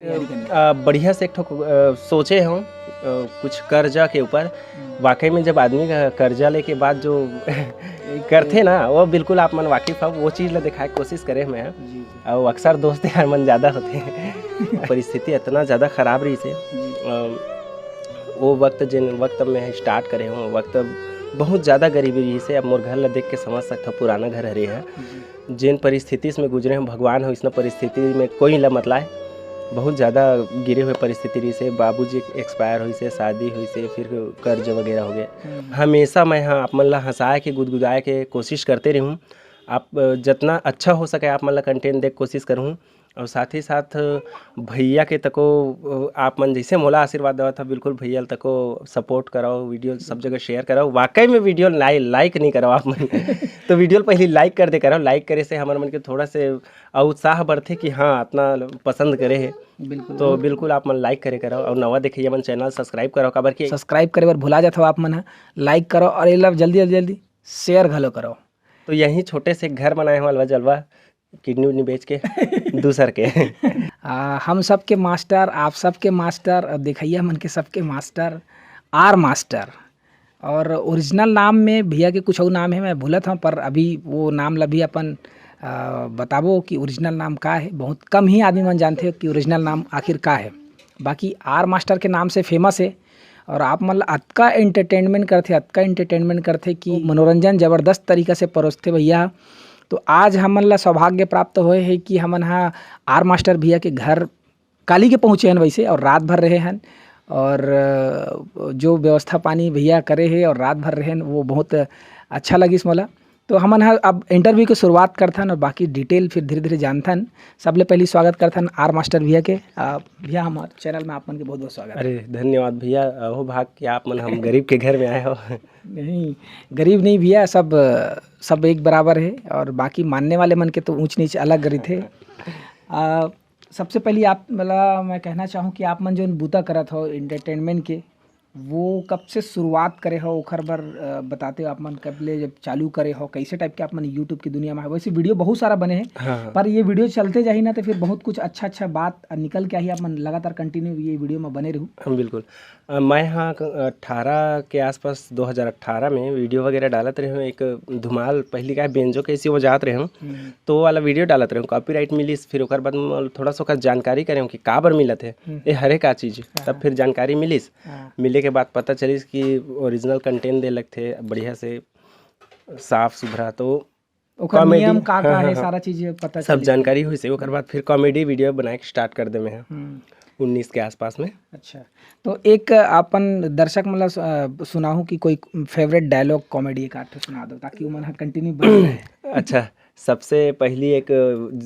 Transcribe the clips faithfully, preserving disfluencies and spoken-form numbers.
तैयारी करने? अ, बढ़िया से एक ठो, अ, सोचे हूँ, अ, कुछ कर्जा के ऊपर। हम्म। वाकई में जब आदमी का कर्जा लेके बाद जो एक करथे ना, वो बिल्कुल आप मन वाकिफ हो, वो चीज़ ला दिखाए के कोशिश करे मैं। जी, जी। अउ अक्सर दोस्त यार मन ज़्यादा होथे। परिस्थिति इतना ज़्यादा खराब रहिसे। जी। अ, वो वक्त, जिन वक्त मैं start करे हूँ, वो वक्त बहुत ज़्यादा गरीबी रहिसे। अब मोर घर ला देख के समझ सकथव, पुराना घर हरे है। जी। जेन परिस्थिति से मैं गुजरे हूँ, भगवान हो, इसना परिस्थिति में कोई ला मत लाए। बहुत ज़्यादा गिरे हुए परिस्थिति रहिसे, बाबूजी expire होइसे, शादी होइसे, फिर कर्ज वगैरह हो गए। हम्म। हमेशा मैं, हाँ, आप मन ला हंसाए के, गुदगुदाए के कोशिश करते रहूँ। आप, अ, जितना अच्छा हो सके, आप मन ला content दे के कोशिश करूँ। और साथ ही साथ भैया के तको, अ, आप मन जैसे मोला आशीर्वाद देवत हो, बिल्कुल भैया ल तको support कराओ, video सब जगह share कराओ। वाकई में video ला-, like नहीं कराओ आप मन। तो video ल पहले like कर दे कराओ, like करे से हमर मन के थोड़ा से अउ उत्साह बढ़थे कि हाँ, इतना पसंद करे हे। बिल्कुल। तो बिल्कुल आप मन like करे कराओ और नवा देखइया मन channel subscribe कराओ, काबर कि subscribe करे बर भुला जाथव आप मन ह। Like करो और एला जल्दी, जल्दी, जल्दी share घलो करो। तो यही छोटे से घर बनाए हूँ अलवा जलवा, kidney उडनी बेच के, दूसर के। आ, हम सबके master, आप सबके master और देखइया मन के सबके master, R Master। और original नाम में भैया के कुछ अउ नाम है, मैं भूलत हूँ, पर अभी वो नाम ला भी अपन, आ, बताबो कि original नाम का है। बहुत कम ही आदमी मन जानथे कि original नाम आखिर का है। बाकी R Master के नाम से famous है और आप मन ला अतका entertainment करथे, अतका entertainment करथे कि मनोरंजन जबरदस्त तरीका से परोसथे भैया। तो आज हमन ला सौभाग्य प्राप्त होए है कि हमन हा R Master भैया के घर काली के पहुँचे हन वैसे, और रात भर रहे हन, और, अ, जो व्यवस्था पानी भैया करे हे और रात भर रहे हन, वो बहुत अच्छा लगिस मोला। तो हमन ह अब interview के शुरुआत करथन और बाकी detail फिर धीरे-धीरे जानथन। सबले पहली स्वागत करथन R Master भैया के। अ, भैया, हमार channel में आप मन के बहुत-बहुत स्वागत है। अरे, धन्यवाद भैया, अहो भाग कि आप मन हम गरीब के घर में आए हो। नहीं, गरीब नहीं भैया, सब, सब एक बराबर है और बाकी मानने वाले मन के तो ऊँच नीच अलग रहिथे। अ, सबसे पहली आप, मतलब, मैं कहना चाहूँ कि आप मन जोन बूता करत हो entertainment के, वो कब से शुरुआत करे हो, ओखर बर, अ, बताते हो आप मन कब ले जब चालू करे हो, कैसे type के आप मन YouTube की दुनिया में हो? वैसे video बहुत सारा बने हैं, हाँ, हाँ। पर ये video चलते जाही ना तो फिर बहुत कुछ अच्छा-अच्छा बात निकल के आही। आप मन लगातार continue ये video में बने रहू। हाँ, बिल्कुल। अ, मैं हाँ क-, अठारह के आसपास, दो हज़ार अठारह में video वगैरह डालत रहे हूँ। एक धुमाल, पहली का बेंजो के इसी बजात रहे हूँ, हम्म। तो वो वाला video डालत रहे हूँ, copyright मिलिस। फिर ओकर बाद म-, थोड़ा सा ओकर जानकारी करे हूँ कि काबर मिलत है, हम्म। ये हरे का चीज़। हाँ। तब फिर जानकारी मिलिस। हाँ। मिले के बाद पता चलिस कि original content दे लगथे बढ़िया से, साफ सुथरा। तो ओकर comedy, नियम का का हाँ, है, हाँ, हाँ। सारा चीज पता सब चली। जानकारी होइसे, ओकर बाद फिर comedy video बनाए के start कर दे में है, हम्म। उन्नीस के आसपास में। अच्छा, तो एक अपन दर्शक मन ला सु-, अ, सुनाहू कि कोई favourite dialogue comedy एक आध ठो सुना दो, ताकि ओमन ह continue बने रहे। अच्छा, सबसे पहली एक,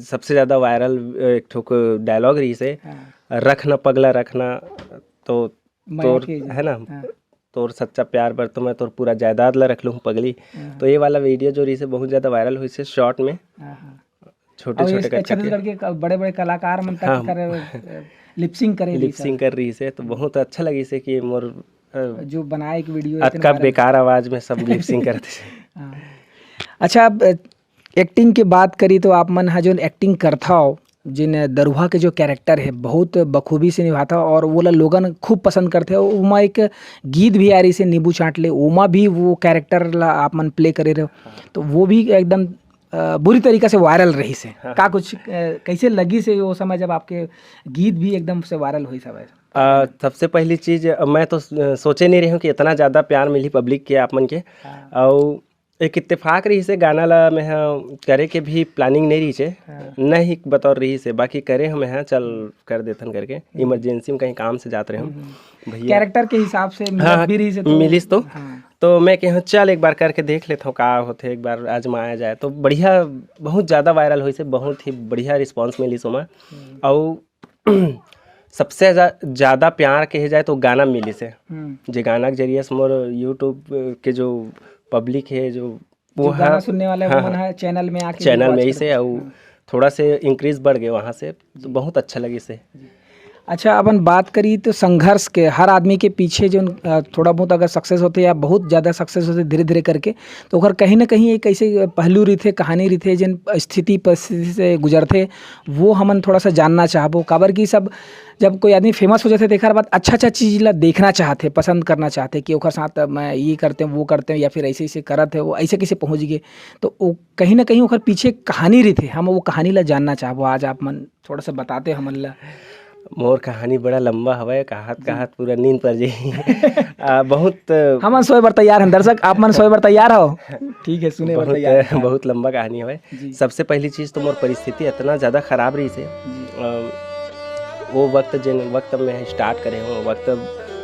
सबसे ज़्यादा viral एक ठो dialogue रहिसे, हाँ। "रखना पगला रखना, तो मया तोर, के है ना, हाँ। तोर सच्चा प्यार बर तो मैं तोर पूरा जायदाद ला रख लूँ पगली।" हाँ। तो ये वाला video जो रहिसे बहुत ज़्यादा viral होइसे short में। हाँ, हाँ। छोटे-छोटे और ये करके। छत्तीसगढ़ के क-, बड़े-बड़े कलाकार मन तक हाँ। कर, अ, lip sync करे रहिसे। Lip sync कर रहिसे, तो बहुत अच्छा लगिसे कि मोर, अ, जो बनाए एक video इतने अतका viral। बेकार आवाज में सब lip sync करथे। हाँ। अच्छा, अब, अ, acting के बात करी तो आप मन ह जोन acting करथव, जिन दरुहा के जो character है, बहुत बखूबी से निभाथव और वोला लोगन खूब पसंद करथे। और ओमा एक गीत भी आए रहिसे नींबू चाट ले, ओमा भी वो character ला आप मन play करे रहो, हाँ। तो वो भी एकदम, अ, बुरी तरीका से viral रहिसे। हाँ। का कुछ, अ, कैसे लगिसे वो समय जब आपके गीत भी एकदम से viral होइस हवय? अ, सबसे पहली चीज, अ, मैं तो स-, सोचे नहीं रहे हूँ कि इतना ज्यादा प्यार मिली public के आप मन के। हाँ। अउ एक इत्तेफाक रहिसे, गाना ला मैं ह करे के भी planning नहीं रहिसे, हाँ। नहीं बतौर रहिसे, बाकी करे हम यहाँ चल कर देथन करके, हम्म। Emergency में कहीं काम से जात रहे हम। हम्म, हम्म। भैया। Character के हिसाब से हाँ, मिलत भी रहिसे तो मिलिस तो। हाँ। तो मैं कहे, "चल एक बार करके देख लेथव, का होथे, एक बार आजमाया जाए।" तो बढ़िया, बहुत ज्यादा viral होइसे, बहुत ही बढ़िया response मिलिस ओमा। हम्म। अउ सबसे जा-, ज्यादा प्यार कहे जाए तो गाना मिलिसे। हम्म। जे गाना के जरिए से मोर YouTube के जो public है, जो वो जो गाना ह-, सुनने वाले हाँ, वो मन हाँ। ह channel में आके channel में watch ही से करते। अउ हाँ। थोड़ा से increase बढ़ गए वहाँ से, तो जी। बहुत अच्छा लगिसे। जी। अच्छा, अपन बात करी तो संघर्ष के, हर आदमी के पीछे जो, अ, थोड़ा बहुत अगर सक्सेस होथे या बहुत ज़्यादा सक्सेस होथे धीरे-धीरे करके, तो ओकर कहीं न कहीं एक ऐसे पहलू रहिथे, कहानी रहिथे, जेन स्थिति परिस्थिति से गुजरथे, वो हमन थोड़ा सा जानना चाहबो। काबर कि सब, जब कोई आदमी फेमस हो जाथे, तेकर बाद अच्छा-अच्छा चीज़ ला देखना चाहथे, पसंद करना चाहथे कि ओकर साथ मैं ये करते हूँ, वो करते हूँ, या फिर ऐसे-ऐसे करत हे, वो ऐसे कैसे पहुँच गे। तो वो कहीं न कहीं ओकर पीछे कहानी रहिथे, हम वो कहानी ला जानना चाहबो। आज आप मन थोड़ा सा बताते हमन ला। मोर कहानी बड़ा लंबा हवय, कहत, जी। कहत पूरा नींद पर जाही। आ, बहुत हमन सोए बर तैयार हन दर्शक, आप मन सोए बर तैयार हव? ठीक है, सुने बर बहुत, तैयार हन। बहुत लंबा कहानी हवय। जी। सबसे पहली चीज़ तो मोर परिस्थिति इतना ज़्यादा खराब रहिस हे। जी। अ, वो वक्त, जेन वक्त में स्टार्ट करे हूँ, वो वक्त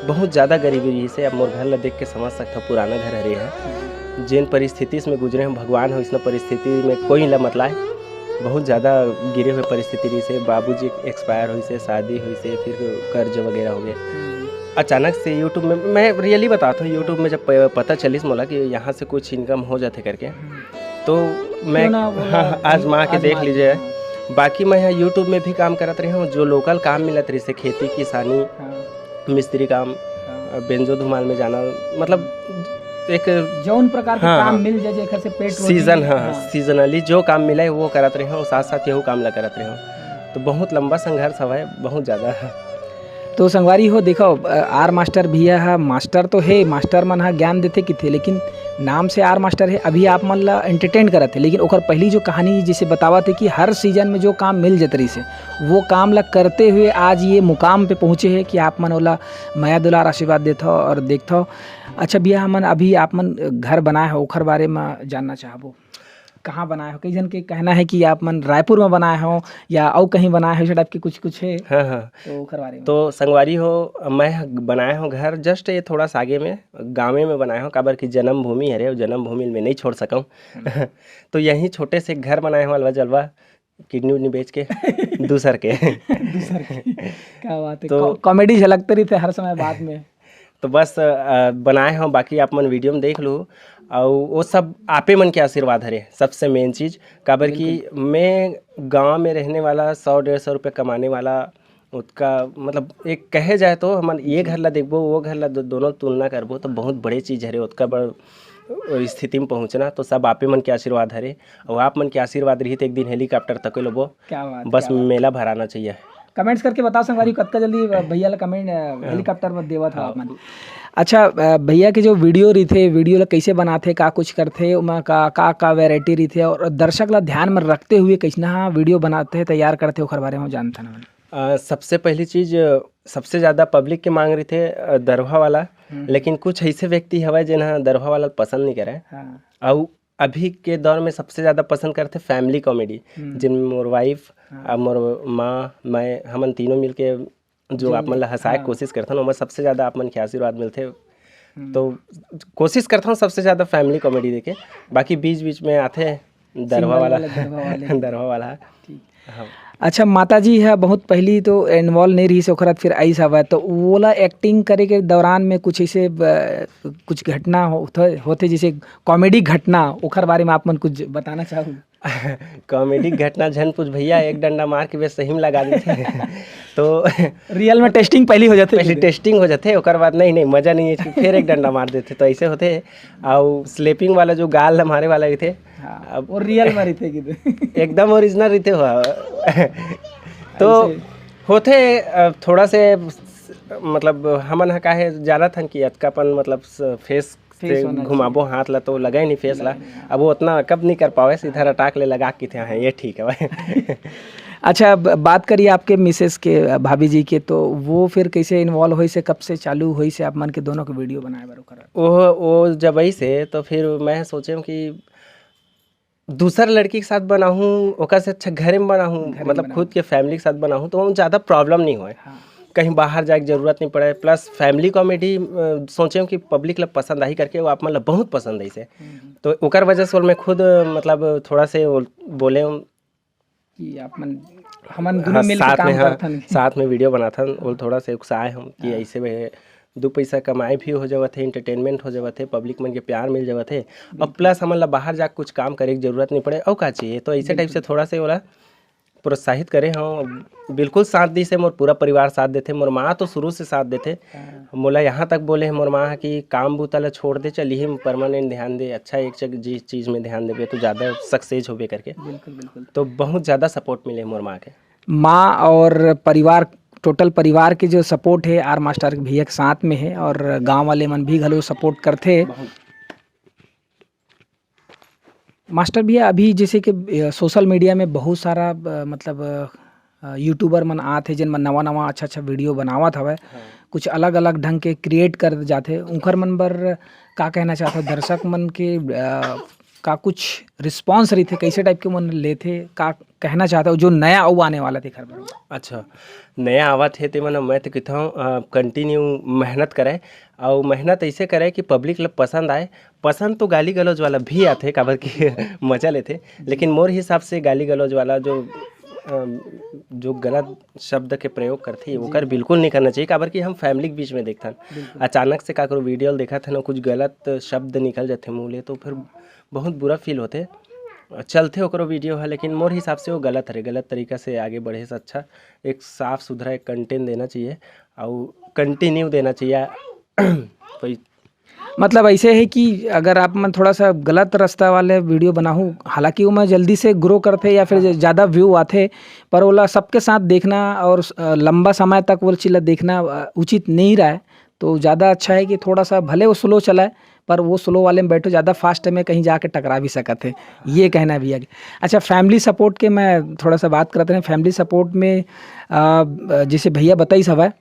बहुत ज़्यादा गरीबी रहिस हे। अब मोर घर ला देख के समझ सकथव, पुराना घर हरे है। जी। जेन परिस्थिति से मैं गुजरे हूँ, भगवान हो इसने परिस्थिति में कोई ला मत लाए। बहुत ज़्यादा गिरे हुए परिस्थिति रहिस हे, बाबूजी एक्सपायर होइस हे, शादी होइस हे, फिर कर्ज वगैरह हो गए। हम्म। अचानक से YouTube में, मैं रियली बताता हूँ, YouTube में जब प-, पता चलिस मोला कि यहाँ से कुछ इनकम हो जाथे करके, हम्म। तो मैं, क्यों ना वो हाँ, हाँ, आजमा के आजमा देख लीजिए। हाँ। बाकी मैं यहाँ YouTube में भी काम करत रहे हूँ, जो लोकल काम मिलत रहिस हे, खेती किसानी, हाँ। मिस्त्री काम, हाँ। अ, बेंजो धुमाल में जाना, मतलब एक जौन प्रकार के हाँ, काम हाँ। मिल जाए, जेकर से पेट रोजी, सीजन, हाँ, हाँ। सीजनली जो काम मिले, वो करत रहे हूँ, साथ-साथ यहू काम ला करत रहे हूँ। तो बहुत लंबा संघर्ष हवय, बहुत ज़्यादा। तो संगवारी हो, देखो, अ, आर मास्टर भैया ह, मास्टर तो हे, मास्टर मन ह ज्ञान देथे किथे, लेकिन नाम से आर मास्टर हे, अभी आप मन ला एंटरटेन करत हे, लेकिन ओकर पहली जो कहानी जैसे बतावत हे कि हर सीजन में जो काम मिल जत रहिस हे, वो काम ला करते हुए आज ये मुकाम पे पहुँचे हे कि आप मन ओला मया दुलार आशीर्वाद देथव और देखथव। अच्छा भैया, हमन अभी आप मन घर बनाए हो, ओखर बारे में जानना चाहबो, कहाँ बनाए हो? कई जन के कहना है कि आप मन रायपुर में बनाए हो या अउ कहीं बनाए हो, ऐसे टाइप के कुछ, कुछ है? हाँ, हाँ। तो ओखर बारे में। तो संगवारी हो, मैं ह-, बनाए हो घर जस्ट ये थोड़ा सा आगे में, गाँवे में बनाए हो, काबर कि जन्मभूमि हरे, अउ जन्मभूमि में नहीं छोड़ सकूँ। हम्म। तो यहीं छोटे से घर बनाए हो, अलवा जलवा, किडनी उडनी बेच के, दूसर के। दूसर के। क्या बात है। तो कॉ-, कॉमेडी झलकते रहिथे हर समय बात में। तो बस, अ, बनाए हो, बाकी आप मन वीडियो में देख लो, अउ वो सब आपे मन के आशीर्वाद हरे, सबसे मेन चीज। काबर कि बिल्कुल। मैं गांव में रहने वाला, सौ डेढ़ सौ रुपये कमाने वाला, ओतका, मतलब, एक कहे जाए तो हमन ये घर ला देखबो, वो घर ला दो-, दोनों तुलना करबो, तो बहुत बड़े चीज हरे, ओतका बड़ स्थिति में पहुंचना, तो सब आपे मन के आशीर्वाद हरे। अउ आप मन के आशीर्वाद रही, तो एक दिन हेलीकॉप्टर तक लेबो। क्या बात, बस क्या बात। मेला भराना चाहिए। कमेंट्स करके बताओ संगवारी, कतका जल्दी भैया ला कमेंट, अ, हाँ। हेलीकॉप्टर में देवत हो हाँ। आप मन। अच्छा, अ, भैया के जो वीडियो रहिथे, वीडियो ला कैसे बनाथे, का कुछ करथे, ओमा का, का, का वैरायटी रहिथे, और दर्शक ला ध्यान में रखते हुए कैसना वीडियो बनाथे, तैयार करथे, ओखर बारे में जानथन हमन। अ, सबसे पहली चीज, अ, सबसे ज्यादा पब्लिक के मांग रहिथे, अ, दरभा वाला, हम्म। लेकिन कुछ ऐसे व्यक्ति हवय, जेन ह दरभा वाला पसंद नहीं करे। हाँ। अउ अभी के दौर में सबसे ज्यादा पसंद करथे फैमिली कॉमेडी, हम्म। जिन मोर वाइफ, हाँ। अउ मोर माँ, मैं, हमन तीनों मिलके जो आप मन ला हंसाए के हाँ। कोशिश करथन, ओमा सबसे ज्यादा आप मन के आशीर्वाद मिलथे। हम्म। तो कोशिश करथन सबसे ज्यादा फैमिली कॉमेडी देखे, बाकी बीच-बीच में आथे दरवा सिंगल वाला। वाला, दरवा वाले। दरवा वाला। ठीक। हाँ। अच्छा, माता जी ह बहुत पहली तो इन्वॉल्व नहीं रहिस, ओखर बाद फिर आइस हवय, तो वोला एक्टिंग करे के दौरान में कुछ ऐसे, अ, कुछ घटना होथे, होथे जैसे कॉमेडी घटना, ओखर बारे में आप मन कुछ बताना चाहू? कॉमेडी घटना झन पूछ भैया, एक डंडा मार के बस सही में लगा देथे। तो रियल में टेस्टिंग पहली हो जाथे पहली कि? टेस्टिंग हो जाथे, ओकर बाद नहीं, नहीं, मजा नहीं है, फिर एक डंडा मार देथे, तो ऐसे होथे। अउ स्लेपिंग वाला जो गाल मारे वाला रहिथे, हाँ, अब वो रियल में रहिथे कि? एकदम ओरिजिनल रहिथे हो। तो ऐसे। होथे, अ, थोड़ा से, मतलब, हमन ह काहे जानत हन कि अतकापन, मतलब, स-, फेस फेस से होना घुमाबो चाहिए। हाथ ला तो लगे नहीं फेस ला। लगे नहीं, हाँ। अब वो उतना कब नहीं कर पावे, सीधा हाँ। रटाक ले लगा के थे, हाँ, ये ठीक है भाई। अच्छा, अब बात करिए आपके मिसेस के, अ, भाभी जी के, तो वो फिर कैसे इन्वॉल्व होइस हे, कब से चालू होइस हे आप मन के दोनों के वीडियो बनाए बर ओकर? वो, वो जब ऐसे तो फिर मैं सोचे हूँ कि दूसर लड़की के साथ बनाहूँ, ओकर से अच्छा घरे में बनाहूँ, घरे में मतलब बनाहूँ। खुद के फैमिली के साथ बनाहूँ, तो वो ज्यादा प्रॉब्लम नहीं होए। हाँ। कहीं बाहर जाए के जरूरत नहीं पड़े, प्लस फैमिली कॉमेडी, अ, सोचे हूँ कि पब्लिक ला पसंद आही करके, वो आप मन ला बहुत पसंद आइस हे। हम्म। तो ओकर वजह से मैं खुद, मतलब, थोड़ा से वो बोले हूँ कि आप मन, हमन हाँ, दोनों मिल के साथ काम में, हाँ, करथन। साथ में वीडियो बनाथन, वो हाँ। थोड़ा से उकसाए हम कि हाँ। ऐसे में दू पैसा कमाई भी हो जावत हे, एंटरटेनमेंट हो जावत हे, पब्लिक मन के प्यार मिल जावत हे, और बिल्कुल। प्लस हमन ला बाहर जाके कुछ काम करे के जरूरत नहीं पड़े, और का चाहिए? तो ऐसे टाइप से बिल्कुल। थोड़ा से ओला प्रोत्साहित करे हव, बिल्कुल साथ दिस हे। मोर पूरा परिवार साथ देथे, मोर माँ तो शुरू से साथ देथे। हाँ। मोला यहाँ तक बोले हे मोर माँ ह कि काम बूता ला छोड़ दे, चल इही में परमानेंट ध्यान दे, अच्छा एक चीज में ध्यान देबे तो ज़्यादा सक्सेस होबे करके। बिल्कुल, बिल्कुल। तो बहुत ज़्यादा सपोर्ट मिले मोर माँ के। माँ और परिवार, टोटल परिवार के जो सपोर्ट हे आर मास्टर भैया के साथ में हे और गाँव वाले मन भी घलो सपोर्ट करथे। बहुत। मास्टर भैया, अभी जैसे कि, अ, सोशल मीडिया में बहुत सारा, अ, मतलब, अ, अ, यूट्यूबर मन आत हे, जेन मन नवा-नवा अच्छा-अच्छा वीडियो बनावत हवय, हाँ। कुछ अलग-अलग ढंग के क्रिएट कर जाथे, उंखर मन बर का कहना चाहत हव? दर्शक मन के, अ, का कुछ रिस्पॉन्स रहिथे, कैसे टाइप के मन लेथे, का कहना चाहत हव, जो नया अउ आने वाला तेखर बर? अच्छा, नया आवत हे, ते मन मैं तो कहत हव, अ, कंटिन्यू मेहनत करे, अउ मेहनत ऐसे करे कि पब्लिक ल पसंद आए। पसंद तो गाली गलौज वाला भी आथे, काबर कि मजा लेथे, लेकिन मोर हिसाब से गाली गलौज वाला जो, अम, जो गलत शब्द के प्रयोग करथे, जी। ओकर बिल्कुल नहीं करना चाहिए, काबर कि हम फैमिली के बीच में देखथन। बिल्कुल। अचानक से काकरो वीडियो ल देखत हन, कुछ गलत शब्द निकल जाथे मुंह ले, तो फिर बहुत बुरा फील होथे। चलथे ओकरो वीडियो ह, लेकिन मोर हिसाब से वो गलत हरे, गलत तरीका से आगे बढ़े से अच्छा एक साफ सुथरा एक कंटेंट देना चाहिए, अउ कंटिन्यू देना चाहिए। कोई मतलब ऐसे है कि अगर आप मन थोड़ा सा गलत रास्ता वाले वीडियो बनाहू, हालांकि वो मैं जल्दी से ग्रो करथे या फिर हाँ। ज़्यादा व्यू आथे, पर ओला सबके साथ देखना और, अ, लंबा समय तक वो चीज़ ला देखना, अ, उचित नहीं रहा है। तो ज़्यादा अच्छा है कि थोड़ा सा भले वो स्लो चलाए, पर वो स्लो वाले में बैठो, ज़्यादा फास्ट में कहीं जाके टकरा भी सकत है, ये कहना है भैया के। अच्छा, फैमिली सपोर्ट के मैं थोड़ा सा बात करते हैं। फैमिली सपोर्ट में, अ, जैसे भैया बताइस हवय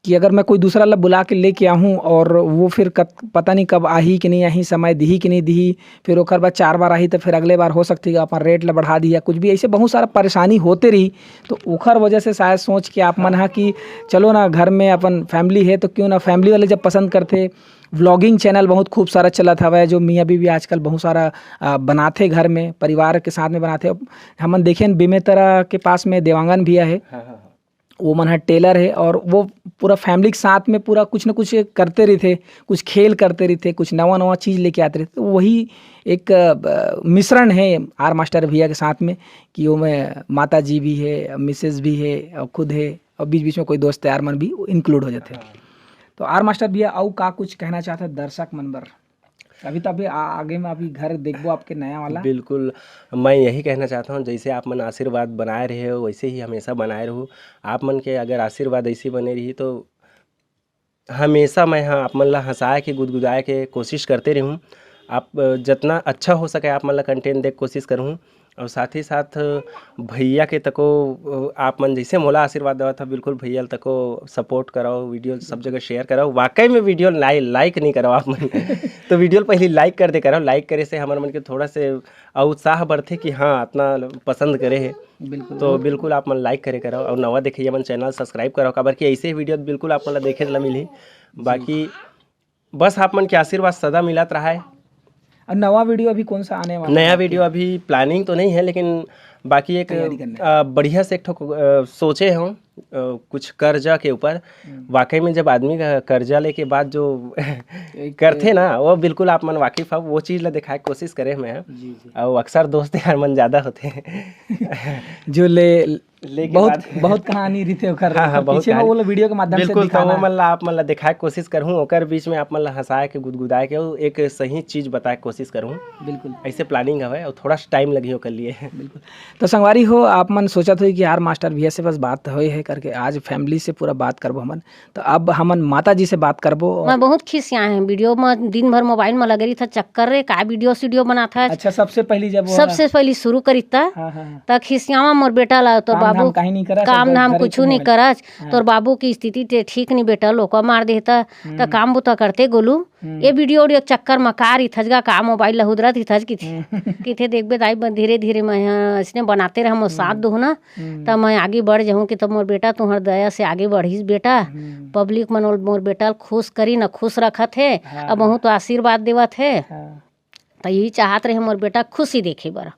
कि अगर मैं कोई दूसरा ला बुला के लेके आहूँ और वो फिर कत-, पता नहीं कब आही कि नहीं आही, समय दिही कि नहीं दिही, फिर ओकर बाद चार बार आही, तो फिर अगले बार हो सकथे कि अपन रेट ला बढ़ा दिही या कुछ भी, ऐसे बहुत सारा परेशानी होते रही। तो ओखर वजह से शायद सोच के आप मन हा कि चलो ना, घर में अपन फैमिली है, तो क्यों ना, फैमिली वाले जब पसंद करथे, व्लॉगिंग चैनल बहुत खूब सारा चलत हवय, जो मियाँ बीवी आजकल बहुत सारा, अ, बनाथे घर में, परिवार के साथ में बनाथे। हमन देखेन बेमेतरा के पास में देवांगन भैया हे, हाँ, हाँ, हाँ। वो मन ह टेलर हे और वो पूरा फैमिली के साथ में पूरा कुछ न कुछ करते रहिथे, कुछ खेल करते रहिथे, कुछ नवा-नवा चीज़ लेके आते रहिथे। तो वही एक, अ, मिश्रण हे आर मास्टर भैया के साथ में कि ओमे माता जी भी हे, मिसेज भी हे और खुद हे और बीच-बीच में कोई दोस्त यार मन भी इंक्लूड हो जाथे। हाँ। तो आर मास्टर भैया, अउ का कुछ कहना चाहत हे दर्शक मन बर? अभी तो अभी आ-, आगे में अभी घर देखबो आपके नया वाला। बिल्कुल, मैं यही कहना चाहता हूँ, जैसे आप मन आशीर्वाद बनाए रहे हो, वैसे ही हमेशा बनाए रहो। आप मन के अगर आशीर्वाद ऐसे बने रही, तो हमेशा मैं ह आप मन ला हँसाए के, गुदगुदाए के कोशिश करते रहूँ। आप, अ, जतना अच्छा हो सके, आप मन ला कंटेंट दे के कोशिश करहूँ। और साथ ही साथ भैया के तको, अ, आप मन जैसे मोला आशीर्वाद देवत ह, बिल्कुल भैया ल तको सपोर्ट करव, वीडियो सब जगह शेयर करव। वाकई में वीडियो लाई-, लाइक नहीं करव आप मन। तो वीडियो ल पहली लाइक कर दे करव, लाइक करे से हमर मन के थोड़ा से अउ उत्साह बढ़थे कि हाँ, अतना पसंद करे हे। बिल्कुल। तो बिल्कुल आप मन लाइक करे करव और नवा देखइया मन चैनल सब्सक्राइब करव, काबर कि ऐसे ही वीडियो बिल्कुल आप मन ला देखे ला मिलही। जी। बाकी बस आप मन के आशीर्वाद सदा मिलत रहे। और नवा वीडियो अभी कौन सा आने वाला है नया आपके? वीडियो अभी प्लानिंग तो नहीं है, लेकिन बाकी एक, तैयारी करना है। अ, बढ़िया से एक ठो, अ, सोचे हूँ, अ, कुछ कर्जा के ऊपर। हम्म। वाकई में जब आदमी का कर्जा लेके बाद जो एक करथे ना, वो बिल्कुल आप मन वाकिफ हो, वो चीज़ ला दिखाए के कोशिश करे मैं। जी, जी। और अक्सर दोस्त यार मन ज़्यादा होथे। जो ले लेके बहुत, बाद बहुत कहानी रहिथे ओकर। हाँ, हाँ, बहुत पीछे में कहानी। वो लोग वीडियो के माध्यम से बिल्कुल, तो दिखाना वो है। मन ला, आप मन ला दिखाए के कोशिश करहूँ, ओकर बीच में आप मन ला हँसाए के, गुदगुदाए के, वो एक सही चीज़ बताए के कोशिश करहूँ। बिल्कुल। ऐसे प्लानिंग हवय और थोड़ा टाइम लगही ओकर लिए। बिल्कुल। तो संगवारी हो, आप मन सोचत होई कि यार मास्टर भैया से बस बात होए है करके, आज फैमिली से पूरा बात करबो हमन। तो अब हमन माता जी से बात करबो। मैं बहुत खिसियाए हूँ, वीडियो में दिन भर मोबाइल में लगे रही था, चक्कर रे, का वीडियो सीडियो बनाता है। अच्छा, सबसे पहली जब वो सबसे पहली शुरू करी था, हाँ, हाँ, हाँ। त खिसियावा मोर बेटा ला, तोर काम धाम बाबू काहे नहीं करस, काम अगर धाम घरे कुछ के नहीं मोबाइल। करस, हाँ। तोर बाबू की स्थिति ते ठीक नहीं बेटा, लोका मार देता, त हम्म। काम बुता करते गोलू। हम्म। ये वीडियो उडियो चक्कर में का रही थजगा, का मोबाइल ला हुदरत ही थज की थी। हम्म। किथे देखबे दाई बन धीरे धीरे मैं, हाँ, इसने बनाते रह, मोर साथ हम्म। दो ना। हम्म। त मैं आगे बढ़ जाऊँ कि तब मोर बेटा तुहर दया से आगे बढ़िस बेटा। हम्म। पब्लिक मन मोर बेटा ल खुश करी न खुश रखत हे, हाँ। अब बहुत आशीर्वाद देवत हे। हाँ। त यही चाहत रहे मोर बेटा खुशी देखे बर।